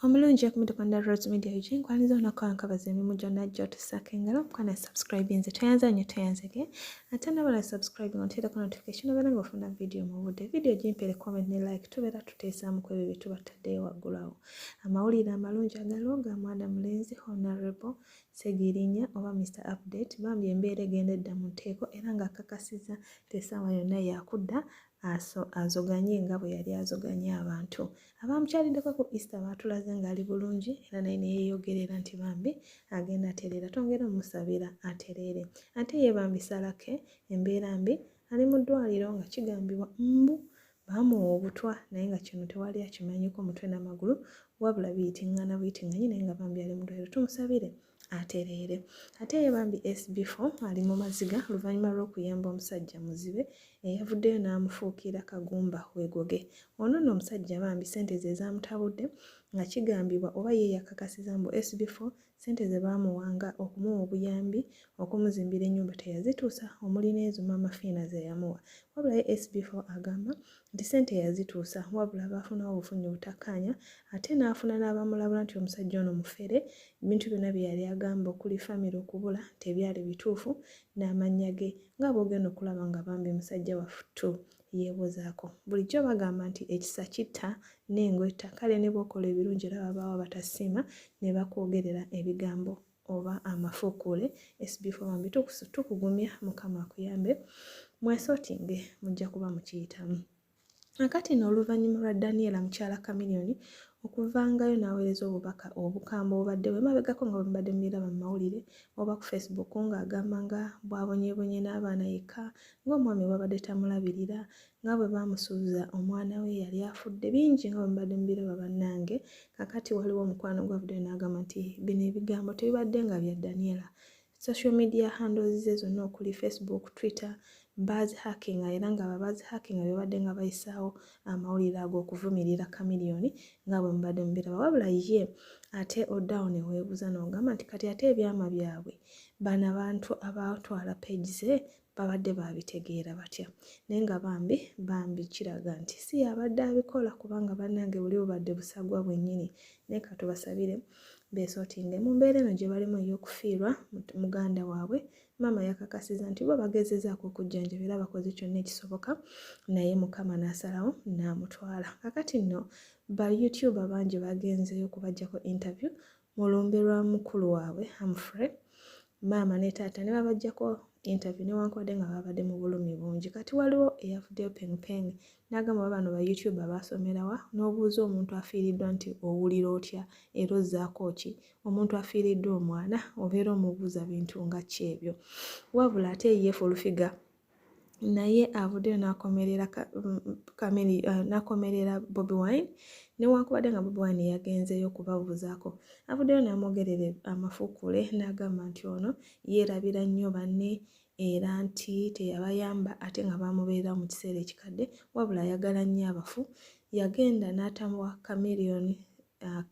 Omulungi akumidde kwa Rose Media UG nkwaniza olunaku nkabaza emirimu gyonna gy'otussaako engalo mukwana subscribe nze toyanza nnyo toyanzege ate nabala subscribe nga oteerako notification obeera nga ofuna vidiyo mu budde vidiyo gimpeere comment ne like tubeera tuteesaamu ku ebyo bye tuba tutaddeyo waggulu awo. Amawulire amalungi agaliwo ga mwana mulenzi Honorable Ssegirinya oba Mister Update bambi embeera egenda edda mu nteeko era ng'akakasizza nti essaawa yonna yaakudda azoganye nga bwe yali azoganye abantu. Abamukyaliddeko ku Easter baatulaze ng'ali bulungi era naye ne yeeyogerera nti bambi agenda atereera twongere omusabira atereere. Ate ye bambi Salake embeera mbi ali mu ddwaliro nga kigambibwa mbu baamuwa obutwa naye nga kino tewali akimanyiiko mutwe n'amagulu wabula biyitingana buyitinganyi naye nga bambi ali mu ddwaliro tumusabire atereere. Ate ye bambi SB4 ali mu maziga oluvannyuma lw'okuyamba omusajja muzibe eyavuddeyo n'amufuukira kagumba wegoge. Ono nno omusajja bambi ssente ze zaamutabudde nga kigambibwa oba ye yakakasiza mbu SB4 ssente ze baamuwanga okumuwa obuyambi okumuzimbira ennyumba teyazituusa omuli n'ezo Maama Fiina ze yamuwa. Wabula ye SB4 agamba nti ssente yazituusa wabula baafunawo obufunyi obutakkaanya ate n'afuna n'abamulabula nti omusajja ono mufere ebintu byonna bye yali agamba okuli famire okubula tebyali bituufu n'amannya ge nga bw'ogenda okulaba nga bambi musajja wattu yeewozaako. Bulijjo bagamba nti ekisa kitta n'engo etta kale ne bw'okola ebirungi era wabaawo abatasiima ne bakwogerera ebigambo oba amafuukuule. SB4 bambi tukugumya Mukama akuyambe mwesotinge mujja kuba mukiyitamu. Akati no oluvannyuma lwa Daniela mukyala Chameleone okuvangayo n'aweereza obubaka obukambwe obubaddewo emabegako nga bwe mubadde mubiraba mu mawulire oba ku Facebook ng'agamba nga bw'abonyeebonye n'abaana yekka ng'omwami bw'abadde tamulabirira nga bwe baamusuuza omwana we yali afudde bingi nga bwe mubadde mubiraba bannange. Kakati waliwo omukwano gwavuddeyo n'agamba nti bino ebigambo tebibadde nga bya Daniela. Social media handles ze zonna okuli Facebook, Twitter baazihackinga era nga abaazihackinga be babadde nga bayisaawo amawulire ago okuvumirira Chameleone nga bwe mubadde mubiraba. Wabula ye ate oddawo ne weebuuza n'ogamba nti kati ate ebyama byabwe bano abantu abaatwala page ze babadde baabitegeera batya? Naye nga bambi bambi kiraga nti si y'abadde abikola kubanga bannange buli bubadde busagwa bwennyini. Naye ka tubasabire beesootinge mu mbeera eno gye balimu ey'okufiirwa muganda waabwe. Maama yakakasizza nti bo bagezezaako okujjanjaba era bakoze kyonna ekisoboka naye Mukama n'asalawo n'amutwala. Kakati nno ba YouTuber bangi bagenzeeyo okubaggyako interview mu lumbe lwa mukulu waabwe Humphrey, maama ne taata ne babaggyako interview newankubadde nga babadde mu bulumi bungi. Kati waliwo eyavuddeyo Peng Peng n'agamba oba bano ba YouTuber baasomerawa n'obuuza omuntu afiiriddwa nti owulira otya era ozzaako ki omuntu afiiriddwa omwana obeera omubuuza bintu nga ki ebyo. Wabula ate ye Full Figure naye avuddeyo n'akomerera Kamili n'akomerera Bobi Wine newankubadde nga Bobi Wine yagenzeeyo okubabuuzaako avuddeyo n'amwogerera amafuukule n'agamba nti ono yeerabira nnyo banne era nti teyabayamba ate nga baamubeererawo mu kiseera ekikadde wabula ayagala nnyo abafu. Yagenda n'atamuwa Chameleone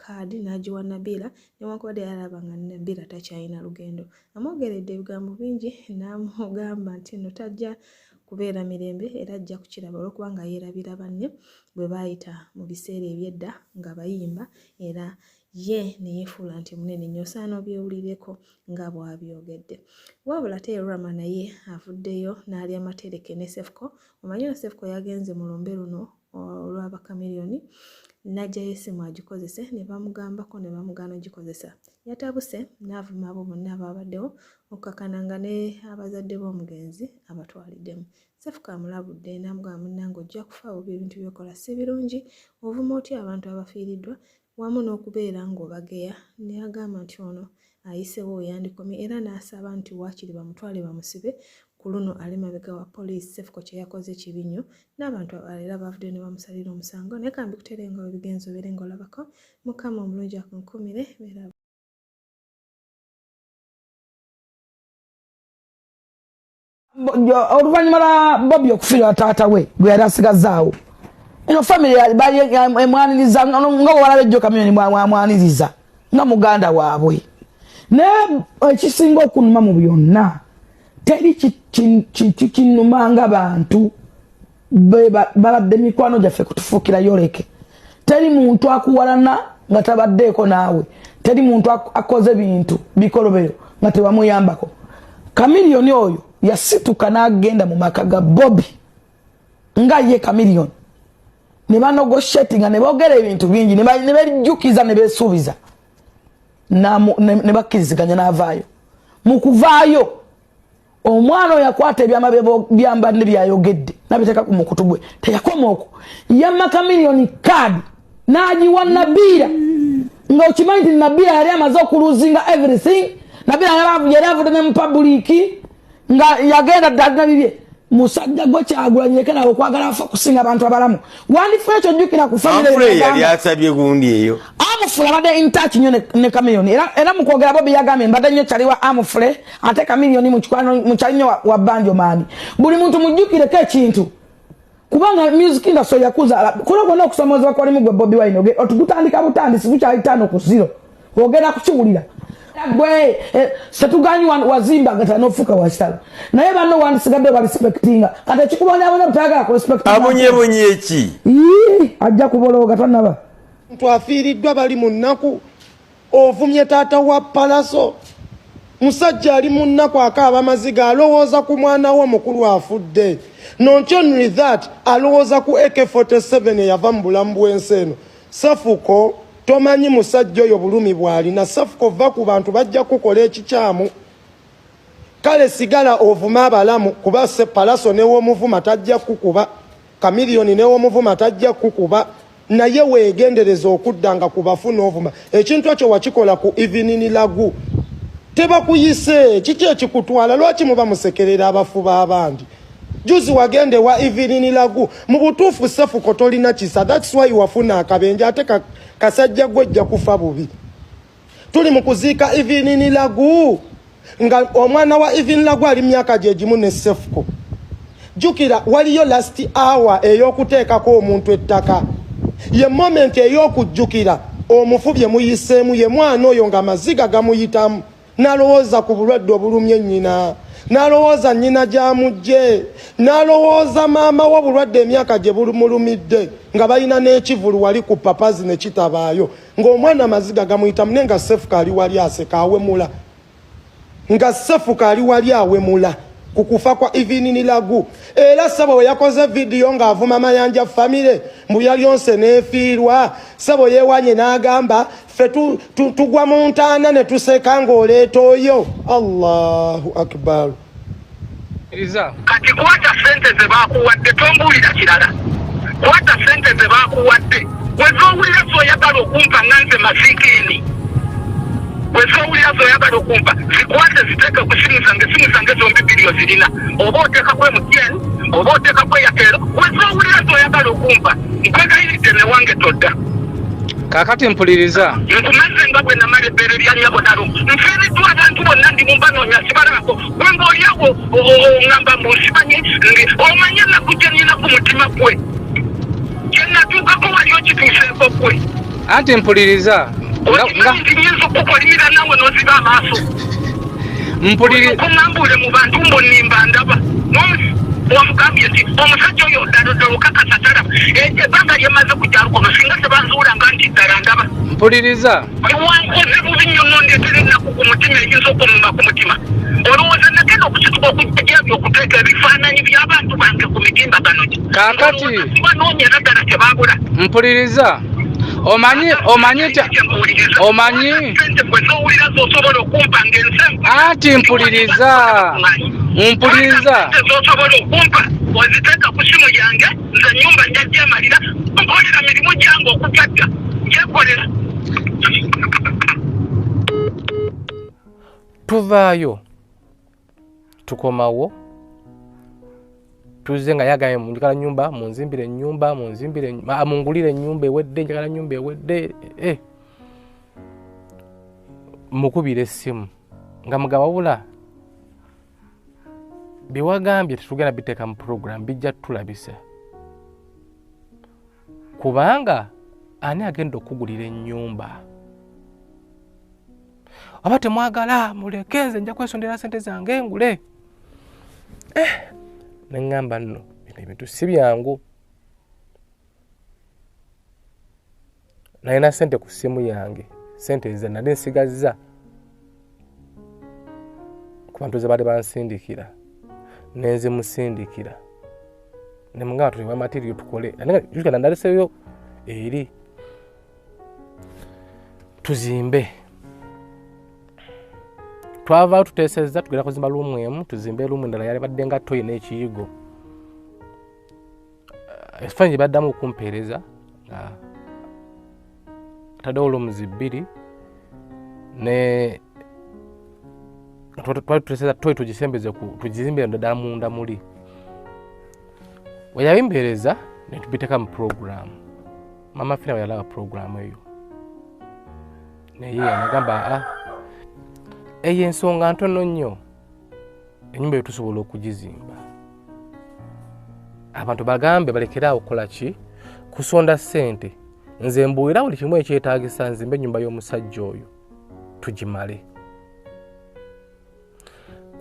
kaadi n'agiwa Nabila newankubadde yalaba nga Nabila takyalina lugendo. Amwogeredde ebigambo bingi n'amugamba nti nno tajja kubeera mirembe era ajja kukiraba olw'okubanga yeerabira banne bwe baayita mu biseera eby'edda nga bayimba era ye ne yeefuula nti munene nnyo osaana obyewulireko nga bw'abyogedde. Wabula ate Rama naye avuddeyo n'alya matereke ne Cephco. Omanyi ono Cephco yagenze mu lumbe luno olwa Chameleone n'aggyayo essimu agikozese ne bamugambako ne bamugaana ogikozesa. Yatabuse n'avuma abo bonna abaabaddewo okukakana nga ne abazadde b'omugenzi abatwaliddemu. Cephco amulabudde n'amugamba munnange ojja kufa bubi ebintu by'okola si birungi, ovuma otya abantu abafiiriddwa wamu n'okubeera ng'obageya n'agamba nti ono ayisewo we yandikomye era n'asaba nti waakiri bamutwale bamusibe ku luno ali mabega wa poliisi. Cephco kye yakoze kibi nnyo n'abantu abalala era baavuddeyo ne bamusalira omusango naye ka mbikuteere nga bwe bigenze obeere ng'olabako. Mukama omulungi akunkuumire beera Oluvannyuma lwa Bobi okufiirwa taata we gwe yali asigazaawo eno famire emwaniriza nga bwewalaba ejjo Chameleone bwamwaniriza nga muganda waabwe. Naye ekisinga okunuma mu byonna teri kintu kinuma nga bantu babadde mikwano gyaffe kutufuukira yoleke. Teri muntu akuwalana nga tabaddeeko naawe, teri muntu akoze bintu bikolobero nga tewamuyambako. Chameleone oyo yasituka n'agenda mu maka ga Bobi nga ye Chameleone, ne banegotiatinga, ne boogera ebintu bingi, ne bejjukiza, ne beesuubiza, ne bakkiriziganya n'avaayo. Mu kuvaayo, omwana oyo yakwata ebyama byambanne byayogedde nabiteeka ku mukutu gwe. Teyakoma okwo, yamma Chameleone kaadi n'agiwa Nabiira, nga okimanyi nti Nabiira yali amaze okulosinga everything. Nabiira yali avudde ne mu public, nga yagenda ddala bibye. Musajja gwe Kyagulanyi, lekera okwagala afa kusinga abantu abalamu. Wandifuna ekyo, jjukira ku family yali asabye gundi eyo. Amufule abadde in touch nnyo ne Chameleone, era mu kwogera Bobi yagambye, mbadde nnyo kyali wa Amufule, ate Chameleone mukyali nnyo wa Banjo Maani. Buli muntu mujjukireko ekintu, kubanga music industry yakuzaala kuno kwonna okusomozebwa kwalimu. Gwe Bobi Wine otugutandika butandisi, gukyali 5-0, ogenda kukiwulira gwe. Setuganyi wazimba nga tanofuka wakitalo, naye banno wandisigadde barespectinga. Kati ekikubonyabonya butayagala kurespectinga. Abonyebonye eki? Ajja kubolooga tanaba. Ntu afiiriddwa, bali mu nnaku, ovumye taata wa Palaso. Musajja ali mu nnaku, akaaba amaziga, alowooza ku mwana we omukulu afudde. Not only that, alowooza ku AK47 eyava mu bulamu bw'ensi eno. Safuko, tomanyi musajja oyo bulumi bw'alina. Safuko, va ku bantu, bajja kukola ekikyamu. Kale sigala ovuma abalamu, kuba se Palaso newomuvuma tajja kukuba, Chameleone newomuvuma tajja kukuba, naye weegendereza okuddanga ku bafu n'ovuma. Ekintu ekyo wakikola ku Evelyn Lagu, tebakuyise. Kiki ekikutwala? Lwaki muba musekerera abafu b'abandi? Juzi wagende wa Evelyn Lagu. Mu butuufu, Sefuko, tolina kisa. That's why wafuna akabenje. Ate kasajja gwe ojja kufa bubi. Tuli mu kuziika Evelyn Lagu, nga omwana wa Evelyn Lagu ali myaka gye gimu ne Sefuko. Jjukira waliyo last hour ey'okuteekako omuntu ettaka, ye moment ey'okujjukira omufu bye muyiseemu. Ye mwana oyo ng'amaziga gamuyitamu, n'alowooza ku bulwadde obulumye nnyina, n'alowooza nnyina gy'amugje, n'alowooza maama we obulwadde emyaka gye bulumulumidde, nga balina n'ekivulu wali ku papazi ne kitabaayo, ng'omwana amaziga gamuyitamu, naye nga Sefuka ali wali aseka awemula, nga Sefuka ali wali awemula ku kufa kwa Evelyn Lagu. Era sebo we yakoze vidiyo ng'avuma Mayanja family, mbu yalyonse n'efiirwa. Sebo yeewanye n'agamba, ffe tugwa mu ntaana ne tuseka ng'oleeta oyo. Allahu akbar. Kati kwata sente ze bakuwadde, tombuulira kirala. Kwata sente ze bakuwadde, wezowulira zoyagala okumpa nga nze masikiini, wezowulira zoyagala okumpa zikwate, ziteeke ku simu zange. Simu zange zombi biriyo zirina, oba oteekako MTN oba oteekako Airtel, wezowulira zoyagala okumpa. Nkwegayiridde, newange todda. Kaakati mpuliriza. Nkumaze nga bwe namala ebbeere lya nnyabo nalo. Nfiiriddwa abantu bonna, ndi mumbanoonya, sibalabako. Gwe ng'oliawo oŋŋamba mbu nsimanyi ndi omanye ennaku gye nnina ku mutima gwe gye natuukako wali okituuseeko gwe. Anti mpuliriza. Okimanyi nti nyinza okukukolimira naawe n'oziba amaaso. Mpuliri. Kuŋŋambuule mu bantu mbu nnimba ndaba. Wamugambye nti omusajja oyo ddala ddala okakasa talaba. Ebbanga lyemaze ku kyalo kuno, singa tebanzuulanga nti ddala ndaba. Mpuliriza. Wankoze bubi nnyo, nondeetera ennaku ku mutima eyinza okunuma ku mutima. Olowooza nagenda okusituka okujjabya okuteeka ebifaananyi by'abantu bange ku mitimbagano gye? Kaakati. Banoonya era ddala tebabula. Mpuliriza, omanyi nti omanyi Sente gwe zowulira zosobola okumpa ng'ensi Anti mpuliriza, mpuliriza. Sente zosobola okumpa oziteeka ku simu yange. Nze nyumba nja gyemalira, nkolera mirimu gyange okugadda gyekolera. Tuvaayo, tukomawo, tuzze nga yagambye, njagala nyumba, munzimbire ennyumba, munzimbire, mungulire ennyumba ewedde, njagala nyumba ewedde. Mukubira essimu nga mugamba, wabula byewagambye tetugenda biteeka mu program, bijja tutulabisa, kubanga ani agenda okugulira ennyumba? Oba temwagala muleke, nze nja kwesondera sente zange ngule. Neŋŋamba nno bino ebintu si byangu. Nalina sente ku ssimu yange, sente ze nali nsigazza ku bantu ze baali bansindikira, nenzimusindikira nemugamba tuliwa material tukole, jjukira naleseyo eri tuzimbe. Twavaayo tuteesezza tugenda kuzimba luumu emu, tuzimbe luumu endala yali badde nga toyi n'ekiyigo. Ekifaananyi baddamu okumpeereza nga taddewo luumu bbiri ne twali tuteesezza toyi tugisembeze tugizimbire ddala munda muli. Bwe yabimpeereza ne tubiteeka mu puroguraamu. Mama Fina bwe yalaba puroguraamu eyo naye nagamba eyo ensonga ntono nnyo, ennyumba eyo tusobola okugizimba. Abantu bagambe balekere awo kukola ki? Kusonda ssente. Nze mbuulira buli kimu ekyetaagisa nzimbe ennyumba y'omusajja oyo tugimale.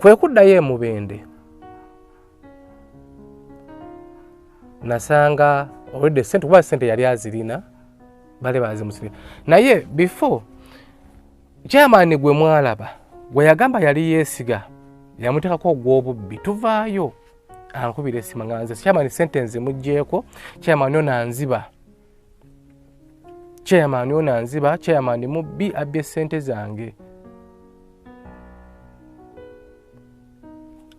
Kwe kuddayo e Mubende nasanga already ssente, kuba ssente yali azirina bale bazimusibye. Naye before chairman gwe mwalaba gwe yagamba yali yeesiga yamuteekako ogw'obubbi, tuvaayo ankubira essimu nga nze chairman ssente nzimuggyeeko, chairman ono anziba, chairman ono anziba, chairman mubbi abbye ssente zange.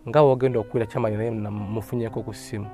Nga wogenda okuwulira chairman naye mufunyeeko ku ssimu.